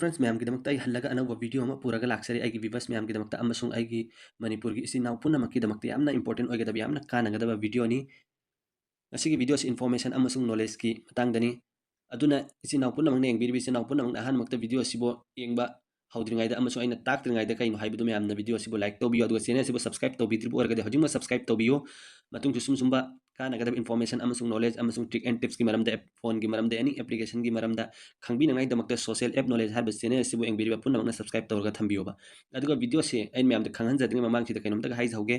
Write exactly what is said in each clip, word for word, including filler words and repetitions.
Friends, ꯃꯌꯥꯝꯒꯤꯗꯃꯛꯇ ꯑꯩ ꯍꯜꯂꯒ ꯑꯅꯧꯕ video ꯑꯃ ꯄꯨꯔꯒ ꯂꯥꯛꯆꯔꯤ꯫ ꯑꯩꯒꯤ viewers ꯃꯌꯥꯝꯒꯤꯗꯃꯛꯇ ꯑꯃꯁꯨꯡ ꯑꯩꯒꯤ ꯃꯅꯤꯄꯨꯔꯒꯤ ꯏꯆꯤꯟ ꯏꯅꯥꯎ ꯄꯨꯝꯅꯃꯛꯀꯤꯗꯃꯛꯇ ꯌꯥꯝꯅ important ꯑꯣꯏꯒꯗꯕ, ꯌꯥꯝꯅ ꯀꯥꯟꯅꯒꯗꯕ videoꯅꯤ꯫ ꯉꯁꯤꯒꯤ videoꯁꯤ information ꯑꯃꯁꯨꯡ knowledgeꯀꯤ ꯃꯇꯥꯡꯗꯅꯤ꯫ ꯑꯗꯨꯅ ꯏꯆꯤꯟ ꯏꯅꯥꯎ ꯄꯨꯝꯅꯃꯛꯅ, ꯌꯦꯡꯕꯤꯔꯤꯕ ꯏꯆꯤꯟ ꯏꯅꯥꯎ ꯄꯨꯝꯅꯃꯛꯅ ꯑꯍꯥꯟꯕꯃꯛꯇ video ꯑꯁꯤꯕꯨ ꯌꯦꯡꯕ ꯍꯧꯗ꯭ꯔꯤꯉꯩꯗ ꯑꯃꯁꯨꯡ ꯑꯩꯅ ꯇꯥꯛꯇ꯭ꯔꯤꯉꯩꯗ ꯀꯩꯅꯣ ꯍꯥꯏꯕꯗꯨ ꯃꯌꯥꯝꯅ video ꯑꯁꯤꯕꯨ like ꯇꯧꯕꯤꯌꯨ, ꯑꯗꯨꯒ channel ꯑꯁꯤꯕꯨ subscribe ꯇꯧꯕꯤꯗ꯭ꯔꯤꯕ ꯑꯣꯏꯔꯒꯗꯤ ꯍꯧꯖꯤꯛꯃꯛ subscribe ꯇꯧꯕꯤꯌꯨ꯫ ꯃꯇꯨꯡꯁꯨ ꯁꯨꯝ ꯁꯨꯝꯕ ꯀꯥꯟꯅꯒꯗꯕ information ꯑꯃꯁꯨꯡ knowledge ꯑꯃꯁꯨꯡ trick and tipsꯀꯤ ꯃꯔꯝꯗ, app, phoneꯒꯤ ꯃꯔꯝꯗ, any applicationꯒꯤ ꯃꯔꯝꯗ ꯈꯪꯕꯤꯅꯉꯥꯏꯗꯃꯛꯇ social app knowledge ꯍꯥꯏꯔꯤꯕ channel ꯑꯁꯤꯕꯨ ꯌꯦꯡꯕꯤꯔꯤꯕ ꯄꯨꯝꯅꯃꯛꯅ subscribe ꯇꯧꯔꯒ ꯊꯝꯕꯤꯌꯣꯕ꯫ ꯑꯗꯨꯒ videoꯁꯦ ꯑꯩꯅ ꯃꯌꯥꯝꯗ ꯈꯪꯍꯟꯖꯗ꯭ꯔꯤꯉꯩ ꯃꯃꯥꯡꯁꯤꯗ ꯀꯩꯅꯣꯝꯇꯒ ꯍꯥꯏꯖꯍꯧꯒꯦ꯫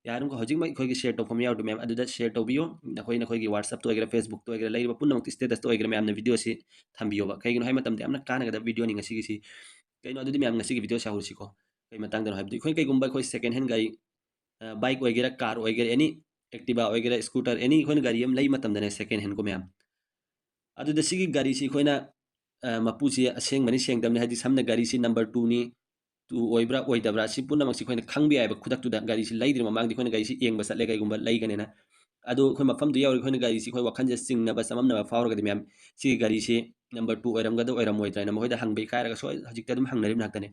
ꯌꯥꯔꯤꯕꯃꯈꯩ ꯍꯧꯖꯤꯛꯃꯛ ꯑꯩꯈꯣꯏꯒꯤ share ꯇꯧꯐꯝ ꯌꯥꯎꯔꯤꯕ ꯃꯌꯥꯝ ꯑꯗꯨꯗ share ꯇꯧꯕꯤꯌꯨ꯫ ꯅꯈꯣꯏ, ꯅꯈꯣꯏꯒꯤ WhatsAppꯇ ꯑꯣꯏꯒꯦꯔꯥ, Facebookꯇ ꯑꯣꯏꯒꯦꯔꯥ, ꯂꯩꯔꯤꯕ ꯄꯨꯝꯅꯃꯛꯇ statusꯇ ꯑꯣꯏꯒꯦꯔꯥ ꯃꯌꯥꯝꯅ videoꯁꯤ ꯊꯝꯕꯤꯌꯣꯕ꯫ ꯀꯩꯒꯤꯅꯣ ꯍꯥꯏꯕ ꯃꯇꯝꯗ ꯌꯥꯝꯅ ꯀꯥꯟꯅꯒꯗꯕ videoꯅꯤ ꯉꯁꯤꯒꯤꯁꯤ꯫ ꯀꯩꯅꯣ ꯑꯗꯨꯗꯤ ꯃꯌꯥꯝ ꯉꯁꯤꯒꯤ videoꯁꯦ ꯍꯧꯔꯁꯤꯀꯣ꯫ ꯀꯩ ꯃꯇꯥꯡꯗꯅꯣ ꯍꯥꯏꯕꯗꯤ ꯑꯩꯈꯣꯏ ꯀꯩꯒꯨꯝꯕ ꯑꯩꯈꯣꯏ second hand ꯒꯥꯔꯤ, bike ꯑꯣꯏꯒꯦꯔꯥ, car ꯑꯣꯏꯒꯦꯔꯥ, any Activa ꯑꯣꯏꯒꯦꯔꯥ, scooter, any ꯑꯩꯈꯣꯏꯅ ꯒꯥꯔꯤ ꯑꯃ ꯂꯩ ꯃꯇꯝꯗꯅꯦ, second handꯀꯣ ꯃꯌꯥꯝ, ꯑꯗꯨꯗ ꯁꯤꯒꯤ ꯒꯥꯔꯤꯁꯤ ꯑꯩꯈꯣꯏꯅ, ꯑ, ꯃꯄꯨꯁꯤ ꯑꯁꯦꯡꯕꯅꯤ ꯁꯦꯡꯗꯕꯅꯤ, ꯍꯥꯏꯗꯤ ꯁꯝꯅ ꯒꯥꯔꯤꯁꯤ number twoꯅꯤ, two ꯑꯣꯏꯕ꯭ꯔꯥ ꯑꯣꯏꯗꯕ꯭ꯔꯥ ꯁꯤ ꯄꯨꯝꯅꯃꯛꯁꯤ ꯑꯩꯈꯣꯏꯅ ꯈꯪꯕ ꯌꯥꯏꯑꯕ꯫ ꯈꯨꯗꯛꯇꯨꯗ ꯒꯥꯔꯤꯁꯤ ꯂꯩꯗ꯭ꯔꯤ ꯃꯃꯥꯡꯗ ꯑꯩꯈꯣꯏꯅ ꯒꯥꯔꯤꯁꯤ ꯌꯦꯡꯕ ꯆꯠꯂꯦ ꯀꯩꯒꯨꯝꯕ ꯂꯩꯒꯅꯦꯅ꯫ ꯑꯗꯨ ꯑꯩꯈꯣꯏ ꯃꯐꯝꯗꯨ ꯌꯧꯔꯒ ꯑꯩꯈꯣꯏꯅ ꯒꯥꯔꯤꯁꯤ ꯑꯩꯈꯣꯏ ꯋꯥꯈꯜꯁꯦ ꯆꯤꯡꯅꯕ ꯆꯃꯝꯅꯕ ꯐꯥꯎꯔꯒꯗꯤ ꯃꯌꯥꯝ ꯁꯤꯒꯤ ꯒꯥꯔꯤꯁꯤ number two ꯑꯣꯏꯔꯝꯒꯗ꯭ꯔꯥ ꯑꯣꯏꯔꯝꯃꯣꯏꯗ꯭ꯔꯥ ꯍꯥꯏꯅ ꯃꯈꯣꯏꯗ ꯍꯪꯕ ꯏꯀꯥꯏꯔꯒꯁꯨ ꯍꯧꯖꯤꯛꯇꯤ ꯑꯗꯨꯝ ꯍꯪꯅꯔꯤꯕ ꯉꯥꯛꯇꯅꯤ꯫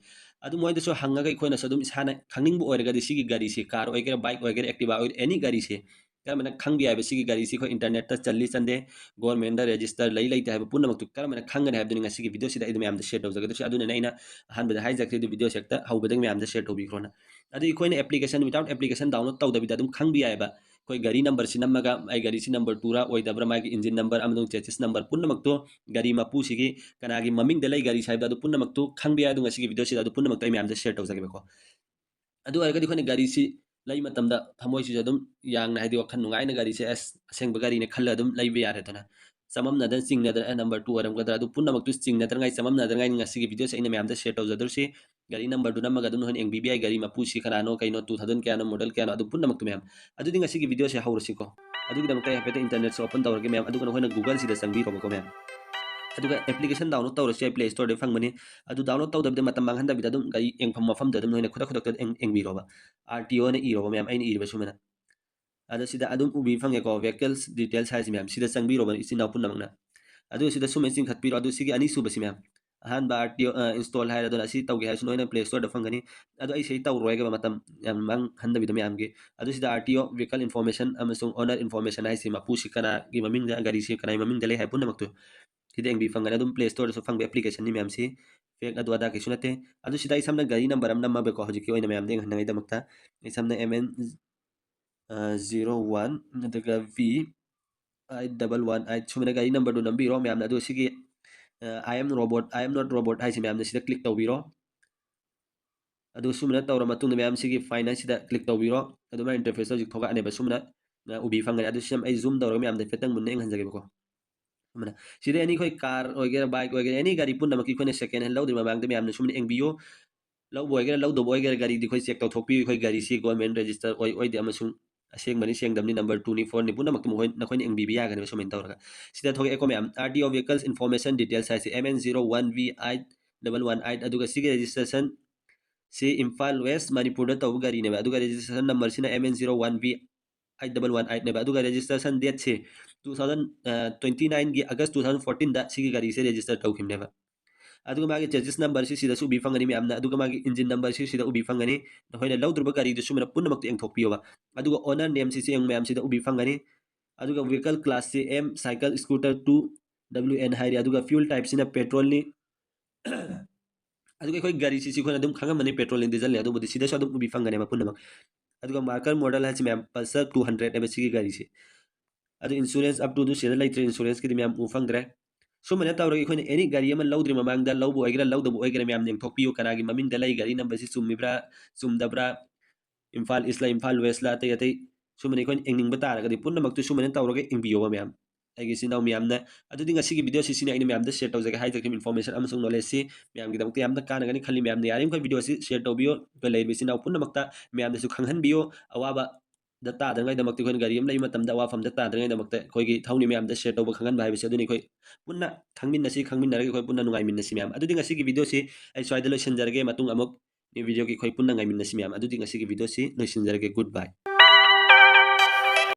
ꯑꯗꯨ ꯃꯣꯏꯗꯁꯨ ꯍꯪꯉꯒ ꯑꯩꯈꯣꯏꯅꯁꯨ ꯑꯗꯨꯝ ꯏꯁꯥꯅ ꯈꯪꯅꯤꯡꯕ ꯑꯣꯏꯔꯒꯗꯤ ꯁꯤꯒꯤ ꯒꯥꯔꯤꯁꯤ, car ꯑꯣꯏꯒꯦꯔꯥ, bike ꯑꯣꯏꯒꯦꯔꯥ, Activa ꯑꯣꯏꯒꯦꯔꯥ, any ꯒꯥꯔꯤꯁꯤ ꯀꯔꯝꯕꯅ ꯈꯪꯕ ꯌꯥꯏꯕ ꯁꯤꯒꯤ ꯒꯥꯔꯤꯁꯤ ꯑꯩꯈꯣꯏ internetꯇ ꯆꯜꯂꯤ ꯆꯟꯗꯦ, governmentꯗ register ꯂꯩ ꯂꯩꯇꯦ ꯍꯥꯏꯕ ꯄꯨꯝꯅꯃꯛꯇꯨ ꯀꯔꯝꯕꯅ ꯈꯪꯒꯅꯤ ꯍꯥꯏꯕꯗꯨꯅꯤ ꯉꯁꯤꯒꯤ videoꯁꯤꯗ ꯑꯩꯅ ꯃꯌꯥꯝꯗ share ꯇꯧꯖꯒꯗꯣꯏꯁꯦ꯫ ꯑꯗꯨꯅꯅꯦ ꯑꯩꯅ ꯑꯍꯥꯟꯕꯗ ꯍꯥꯏꯖꯈ꯭ꯔꯤꯗꯨ videoꯁꯦ ꯍꯦꯛꯇ ꯍꯧꯕꯗꯒꯤ ꯃꯌꯥꯝꯗ share ꯇꯧꯕꯤꯈ꯭ꯔꯣꯅ꯫ ꯑꯗꯨ ꯑꯩꯈꯣꯏꯅ application, without application download ꯇꯧꯗꯕꯤꯗ ꯑꯗꯨꯝ ꯈꯪꯕ ꯌꯥꯏꯑꯕ꯫ ꯑꯩꯈꯣꯏ ꯒꯥꯔꯤ numberꯁꯤ ꯅꯝꯃꯒ ꯑꯩ ꯒꯥꯔꯤꯁꯤ number twoꯔꯥ ꯑꯣꯏꯗꯕ꯭ꯔꯥ, ꯃꯥꯒꯤ engine number ꯑꯃꯁꯨꯡ chassis number ꯄꯨꯝꯅꯃꯛꯇꯣ, ꯒꯥꯔꯤ ꯃꯄꯨꯁꯤꯒꯤ ꯀꯅꯥꯒꯤ ꯃꯃꯤꯡꯗ ꯂꯩ ꯒꯥꯔꯤꯁꯤ ꯍꯥꯏꯕꯗꯣ ꯑꯗꯨ ꯄꯨꯝꯅꯃꯛꯇꯨ ꯈꯪꯕ ꯌꯥꯏ꯫ ꯑꯗꯨ ꯉꯁꯤꯒꯤ videoꯁꯤꯗ ꯑꯗꯨ ꯄꯨꯝꯅꯃꯛꯇꯣ ꯑꯩ ꯃꯌꯥꯝꯗ share ꯇꯧꯖꯒꯦꯕꯀꯣ꯫ ꯑꯗꯨ ꯑꯣꯏꯔꯒꯗꯤ ꯑꯩꯈꯣꯏꯅ ꯒꯥꯔꯤꯁꯤ ꯂꯩ ꯃꯇꯝꯗ ꯊꯃꯣꯏꯁꯤꯁꯨ ꯑꯗꯨꯝ ꯌꯥꯡꯅ, ꯍꯥꯏꯗꯤ ꯋꯥꯈꯜ ꯅꯨꯡꯉꯥꯏꯅ ꯒꯥꯔꯤꯁꯦ ꯑꯁ ꯑꯁꯦꯡꯕ ꯒꯥꯔꯤꯅꯦ ꯈꯜꯂ ꯑꯗꯨꯝ ꯂꯩꯕ ꯌꯥꯔꯦꯗꯅ꯫ ꯆꯃꯝꯅꯗꯅ ꯆꯤꯡꯅꯗꯅ, "ꯑꯦ, number two ꯑꯣꯏꯔꯝꯒꯗ꯭ꯔꯥ?" ꯑꯗꯨ ꯄꯨꯝꯅꯃꯛꯇꯨ ꯆꯤꯡꯅꯗꯅꯉꯥꯏ, ꯆꯃꯝꯅꯗꯅꯉꯥꯏ ꯉꯁꯤꯒꯤ videoꯁꯦ ꯑꯩꯅ ꯃꯌꯥꯝꯗ share ꯇꯧꯖꯗꯣꯔꯤꯁꯤ꯫ ꯒꯥꯔꯤ numberꯗꯨ ꯅꯝꯃꯒ ꯑꯗꯨꯝ ꯅꯈꯣꯏꯅ ꯌꯦꯡꯕꯤꯕ ꯌꯥꯏ, ꯒꯥꯔꯤ ꯃꯄꯨꯁꯤ ꯀꯅꯥꯅꯣ, ꯀꯩꯅꯣ, two thousand ꯀꯌꯥꯅꯣ, model ꯀꯌꯥꯅꯣ, ꯑꯗꯨ ꯄꯨꯝꯅꯃꯛꯇꯨ ꯃꯌꯥꯝ꯫ ꯑꯗꯨꯗꯤ ꯉꯁꯤꯒꯤ videoꯁꯦ ꯍꯧꯔꯁꯤꯀꯣ꯫ ꯑꯗꯨꯒꯤꯗꯃꯛꯇ ꯑꯩ ꯍꯥꯏꯐꯦꯠꯇ internetꯁꯦ open ꯇꯧꯔꯒꯦ ꯃꯌꯥꯝ, ꯑꯗꯨꯒ ꯅꯈꯣꯏꯅ Googleꯁꯤꯗ ꯆꯪꯕꯤꯔꯣꯕꯀꯣ ꯃꯌꯥꯝ꯫ ꯑꯗꯨꯒ application download ꯇꯧꯔꯁꯨ ꯌꯥꯏ, Play Storeꯗ ꯐꯪꯕꯅꯤ꯫ ꯑꯗꯨ download ꯇꯧꯗꯕꯤꯗ ꯃꯇꯝ ꯃꯥꯡꯍꯟꯗꯕꯤꯗ ꯑꯗꯨꯝ ꯒꯥꯔꯤ ꯌꯦꯡꯐꯝ ꯃꯐꯝꯗ ꯑꯗꯨꯝ ꯅꯈꯣꯏꯅ ꯈꯨꯗꯛ ꯈꯨꯗꯛꯇ ꯌꯦꯡ-, ꯌꯦꯡꯕꯤꯔꯣꯕ꯫ RTOꯅ ꯏꯔꯣꯕ ꯃꯌꯥꯝ, ꯑꯩꯅ ꯏꯔꯤꯕ ꯁꯨꯃꯥꯏꯅ꯫ ꯑꯗꯣ ꯁꯤꯗ ꯑꯗꯨꯝ ꯎꯕꯤ ꯐꯪꯉꯦꯀꯣ, vehicles details ꯍꯥꯏꯔꯤꯁꯤ ꯃꯌꯥꯝ, ꯁꯤꯗ ꯆꯪꯕꯤꯔꯣꯕ ꯏꯆꯤꯟ ꯏꯅꯥꯎ ꯄꯨꯝꯅꯃꯛꯅ꯫ ꯑꯗꯨꯒ ꯁꯤꯗ ꯁꯨꯝ ꯆꯤꯡꯈꯠꯄꯤꯔꯣ꯫ ꯑꯗꯨ ꯁꯤꯒꯤ ꯑꯅꯤꯁꯨꯕꯁꯤ ꯃꯌꯥꯝ, ꯑꯍꯥꯟꯕ RTO install ꯍꯥꯏꯔꯦ, ꯑꯗꯨꯅ ꯑꯁꯤ ꯇꯧꯒꯦ ꯍꯥꯏꯔꯁꯨ ꯅꯣꯏꯅ Play Store ꯗ ꯐꯪꯒꯅꯤ꯫ ꯑꯗꯣ ꯑꯩ ꯁꯤ ꯇꯧꯔꯣꯏꯒꯦꯕ, ꯃꯇꯝ ꯌꯥꯝ ꯃꯥꯡꯍꯟꯗꯕꯤꯗ ꯃꯌꯥꯝꯒꯤ꯫ ꯑꯗꯨ ꯁꯤꯗ RTO vehicle information ꯑꯃꯁꯨꯡ owner information ꯍꯥꯏꯁꯤ, ꯃꯄꯨꯁꯤ ꯀꯅꯥꯒꯤ ꯃꯃꯤꯡꯗ, ꯒꯥꯔꯤꯁꯤ ꯀꯅꯥꯒꯤ ꯃꯃꯤꯡꯗ ꯂꯩ ꯍꯥꯏꯕ ꯄꯨꯝꯅꯃꯛꯇꯨ ꯁꯤꯗ ꯌꯦꯡꯕꯤ ꯐꯪꯒꯅꯤ꯫ ꯑꯗꯨꯝ Play Store ꯗꯁꯨ ꯐꯪꯕ application ꯅꯤ ꯃꯌꯥꯝꯁꯤ, fake ꯑꯗꯨ ꯑꯗꯥ ꯀꯩꯁꯨ ꯅꯠꯇꯦ꯫ ꯑꯗꯨ ꯁꯤꯗ ꯑꯩ ꯁꯝꯅ ꯒꯥꯔꯤ number ꯑꯃ ꯅꯝꯃꯕꯀꯣ, ꯍꯧꯖꯤꯛꯀꯤ ꯑꯣꯏꯅ ꯃꯌꯥꯝꯗ ꯌꯦꯡꯍꯟꯅꯉꯥꯏꯗꯃꯛꯇ꯫ ꯑꯩ ꯁꯝꯅ MN zero one ꯑꯗꯨꯒ V eight double one eight, ꯁꯨꯃꯥꯏꯅ ꯒꯥꯔꯤ number ꯗꯨ ꯅꯝꯕꯤꯔꯣ ꯃꯌꯥꯝꯅ꯫ ꯑꯗꯨ ꯁꯤꯒꯤ I am robot, I am not robot ꯍꯥꯏꯁꯤ ꯃꯌꯥꯝꯅ ꯁꯤꯗ click ꯇꯧꯕꯤꯔꯣ꯫ ꯑꯗꯨ ꯁꯨꯃꯥꯏꯅ ꯇꯧꯔ ꯃꯇꯨꯡꯗ ꯃꯌꯥꯝ ꯁꯤꯒꯤ finance ꯁꯤꯗ click ꯇꯧꯕꯤꯔꯣ꯫ ꯑꯗꯨꯃꯥꯏꯅ interface ꯍꯧꯖꯤꯛ ꯊꯣꯛꯂꯛꯑꯅꯦꯕ, ꯁꯨꯃꯥꯏꯅ, ꯑ, ꯎꯕꯤ ꯐꯪꯒꯅꯤ꯫ ꯑꯗꯨ ꯁꯤ ꯑꯩ zoom ꯇꯧꯔꯒ ꯃꯌꯥꯝꯗ ꯍꯥꯏꯐꯦꯠꯇꯪ ꯃꯨꯟꯅ ꯌꯦꯡꯍꯟꯖꯒꯦꯕꯀꯣ꯫ ꯁꯨꯃꯥꯏꯅ ꯁꯤꯗ any ꯑꯩꯈꯣꯏ car ꯑꯣꯏꯒꯦꯔꯥ, bike ꯑꯣꯏꯒꯦꯔꯥ, any ꯒꯥꯔꯤ ꯄꯨꯝꯅꯃꯛꯀꯤ ꯑꯩꯈꯣꯏꯅ second hand ꯂꯧꯗ꯭ꯔꯤ ꯃꯃꯥꯡꯗ ꯃꯌꯥꯝꯅ ꯁꯨꯃꯥꯏꯅ ꯌꯦꯡꯕꯤꯌꯨ꯫ ꯂꯧꯕ ꯑꯣꯏꯒꯦꯔꯥ ꯂꯧꯗꯕ ꯑꯣꯏꯒꯦꯔꯥ, ꯒꯥꯔꯤꯗꯤ ꯑꯩꯈꯣꯏ check ꯇꯧꯊꯣꯛꯄꯤꯌꯨ, ꯑꯩꯈꯣꯏ ꯒꯥꯔꯤꯁꯤ government register ꯑꯣꯏ ꯑꯣꯏꯗꯦ ꯑꯃꯁꯨꯡ ꯑꯁꯦꯡꯕꯅꯤ ꯁꯦꯡꯗꯕꯅꯤ, number two ꯅꯤ, four ꯅꯤ, ꯄꯨꯝꯅꯃꯛꯇꯨ ꯃꯈꯣꯏ, ꯅꯈꯣꯏꯅ ꯌꯦꯡꯕꯤꯕ ꯌꯥꯒꯅꯦꯕ꯫ ꯁꯨꯃꯥꯏꯅ ꯇꯧꯔꯒ ꯁꯤꯗ ꯊꯣꯛꯂꯛꯑꯦꯀꯣ ꯃꯌꯥꯝ, RTO vehicles information details ꯍꯥꯏꯁꯦ, MN zero one V eight double one eight, ꯑꯗꯨꯒ ꯁꯤꯒꯤ registration ꯁꯤ ꯏꯝꯐꯥꯜ West, ꯃꯅꯤꯄꯨꯔꯗ ꯇꯧꯕ ꯒꯥꯔꯤꯅꯦꯕ꯫ ꯑꯗꯨꯒ registration number ꯁꯤꯅ MN zero one V eight double one eight ꯅꯦꯕ꯫ ꯑꯗꯨꯒ registration date ꯁꯤ two thousand twenty nine ꯒꯤ August two thousand fourteen ꯗ ꯁꯤꯒꯤ ꯒꯥꯔꯤꯁꯦ register ꯇꯧꯈꯤꯕꯅꯦꯕ꯫ ꯑꯗꯨꯒ ꯃꯥꯒꯤ chassis number ꯁꯤ ꯁꯤꯗꯁꯨ ꯎꯕꯤ ꯐꯪꯒꯅꯤ ꯃꯌꯥꯝꯅ, ꯑꯗꯨꯒ ꯃꯥꯒꯤ engine number ꯁꯤ ꯁꯤꯗ ꯎꯕꯤ ꯐꯪꯒꯅꯤ꯫ ꯅꯈꯣꯏꯅ ꯂꯧꯗ꯭ꯔꯤꯕ ꯒꯥꯔꯤꯗꯨ ꯁꯨꯃꯥꯏꯅ ꯄꯨꯝꯅꯃꯛꯇ ꯌꯦꯡꯊꯣꯛꯄꯤꯌꯣꯕ꯫ ꯑꯗꯨꯒ owner name ꯁꯤꯁꯨ ꯌꯦꯡꯉꯨ ꯃꯌꯥꯝ, ꯁꯤꯗ ꯎꯕꯤ ꯐꯪꯒꯅꯤ꯫ ꯑꯗꯨꯒ vehicle class ꯁꯤ M, cycle, scooter, two W N ꯍꯥꯏꯔꯤ꯫ ꯑꯗꯨꯒ fuel type ꯁꯤꯅ petrol ꯅꯤ꯫ ꯑꯗꯨꯒ ꯑꯩꯈꯣꯏ ꯒꯥꯔꯤꯁꯤꯁꯨ ꯑꯩꯈꯣꯏꯅ ꯑꯗꯨꯝ ꯈꯪꯉꯝꯃꯅꯤ, petrol ꯅꯤ, diesel ꯅꯤ, ꯑꯗꯨꯕꯨꯗꯤ ꯁꯤꯗꯁꯨ ꯑꯗꯨꯝ ꯎꯕꯤ ꯐꯪꯒꯅꯦꯕ ꯄꯨꯝꯅꯃꯛ꯫ ꯑꯗꯨꯒ marker model ꯍꯥꯏꯁꯤ ꯃꯌꯥꯝ Pulsar two hundred ꯅꯦꯕ ꯁꯤꯒꯤ ꯒꯥꯔꯤꯁꯤ꯫ ꯑꯗꯨ insurance up to ꯗꯨ ꯁꯤꯗ ꯂꯩꯇ꯭ꯔꯦ, insurance ꯀꯤꯗꯤ ꯃꯌꯥꯝ ꯎ ꯐꯪꯗ꯭ꯔꯦ꯫ ꯁꯨꯃꯥꯏꯅ ꯇꯧꯔꯒ ꯑꯩꯈꯣꯏꯅ any ꯒꯥꯔꯤ ꯑꯃ ꯂꯧꯗ꯭ꯔꯤ ꯃꯃꯥꯡꯗ, ꯂꯧꯕ ꯑꯣꯏꯒꯦꯔꯥ ꯂꯧꯗꯕ ꯑꯣꯏꯒꯦꯔꯥ, ꯃꯌꯥꯝ ꯌꯦꯡꯊꯣꯛꯄꯤꯌꯨ, ꯀꯅꯥꯒꯤ ꯃꯃꯤꯡꯗ ꯂꯩ, ꯒꯥꯔꯤ number ꯁꯤ ꯆꯨꯝꯃꯤꯕ꯭ꯔꯥ ꯆꯨꯝꯗꯕ꯭ꯔꯥ, ꯏꯝꯐꯥꯜ East ꯂ, ꯏꯝꯐꯥꯜ West ꯂ, ꯑꯇꯩ ꯑꯇꯩ ꯁꯨꯃꯥꯏꯅ ꯑꯩꯈꯣꯏꯅ ꯌꯦꯡꯅꯤꯡꯕ ꯇꯥꯔꯒꯗꯤ ꯄꯨꯝꯅꯃꯛꯇꯨ ꯁꯨꯃꯥꯏꯅ ꯇꯧꯔꯒ ꯌꯦꯡꯕꯤꯌꯣꯕ ꯃꯌꯥꯝ, ꯑꯩꯒꯤ ꯏꯆꯤꯟ ꯏꯅꯥꯎ ꯃꯌꯥꯝꯅ꯫ ꯑꯗꯨꯗꯤ ꯉꯁꯤꯒꯤ video ꯁꯤ ꯁꯤꯅꯤ ꯑꯩꯅ ꯃꯌꯥꯝꯗ share ꯇꯧꯖꯒꯦ ꯍꯥꯏꯖꯈꯤꯕ information ꯑꯃꯁꯨꯡ knowledge ꯁꯤ ꯃꯌꯥꯝꯒꯤꯗꯃꯛꯇ ꯌꯥꯝꯅ ꯀꯥꯟꯅꯒꯅꯤ ꯈꯜꯂꯤ꯫ ꯃꯌꯥꯝꯅ ꯌꯥꯔꯤꯃꯈꯩ video ꯁꯤ share ꯇꯧꯕꯤꯌꯨ꯫ ꯑꯩꯈꯣꯏ ꯂꯩꯔꯤꯕ ꯏꯆꯤꯟ ꯏꯅꯥꯎ ꯄꯨꯝꯅꯃꯛꯇ ꯃꯌꯥꯝꯗꯁꯨ ꯈꯪꯍꯟꯕꯤꯌꯨ꯫ ꯑꯋꯥꯕꯗ ꯇꯥꯗꯅꯉꯥꯏꯗꯃꯛꯇ, ꯑꯩꯈꯣꯏꯅ ꯒꯥꯔꯤ ꯑꯃ ꯂꯩꯕ ꯃꯇꯝꯗ ꯑꯋꯥꯐꯝꯗ ꯇꯥꯗꯅꯉꯥꯏꯗꯃꯛꯇ ꯑꯩꯈꯣꯏꯒꯤ ꯊꯧꯅꯤ ꯃꯌꯥꯝꯗ share ꯇꯧꯕ ꯈꯪꯍꯟꯕ ꯍꯥꯏꯕꯁꯤ ꯑꯗꯨꯅꯤ꯫ ꯑꯩꯈꯣꯏ ꯄꯨꯟꯅ ꯈꯪꯃꯤꯟꯅꯁꯤ, ꯈꯪꯃꯤꯟꯅꯔꯒ ꯑꯩꯈꯣꯏ ꯄꯨꯟꯅ ꯅꯨꯡꯉꯥꯏꯃꯤꯟꯅꯁꯤ ꯃꯌꯥꯝ꯫ ꯑꯗꯨꯗꯤ ꯉꯁꯤꯒꯤ video ꯁꯤ ꯑꯩ ꯁ꯭ꯋꯥꯏꯗ ꯂꯣꯏꯁꯤꯟꯖꯔꯒꯦ꯫ ꯃꯇꯨꯡ ꯑꯃꯨꯛ new video ꯒꯤ ꯑꯩꯈꯣꯏ ꯄꯨꯟꯅ ꯉꯥꯏꯃꯤꯟꯅꯁꯤ ꯃꯌꯥꯝ꯫ ꯑꯗꯨꯗꯤ ꯉꯁꯤꯒꯤ video ꯁꯤ ꯂꯣꯏꯁꯤꯟꯖꯔꯒꯦ꯫ Good bye꯫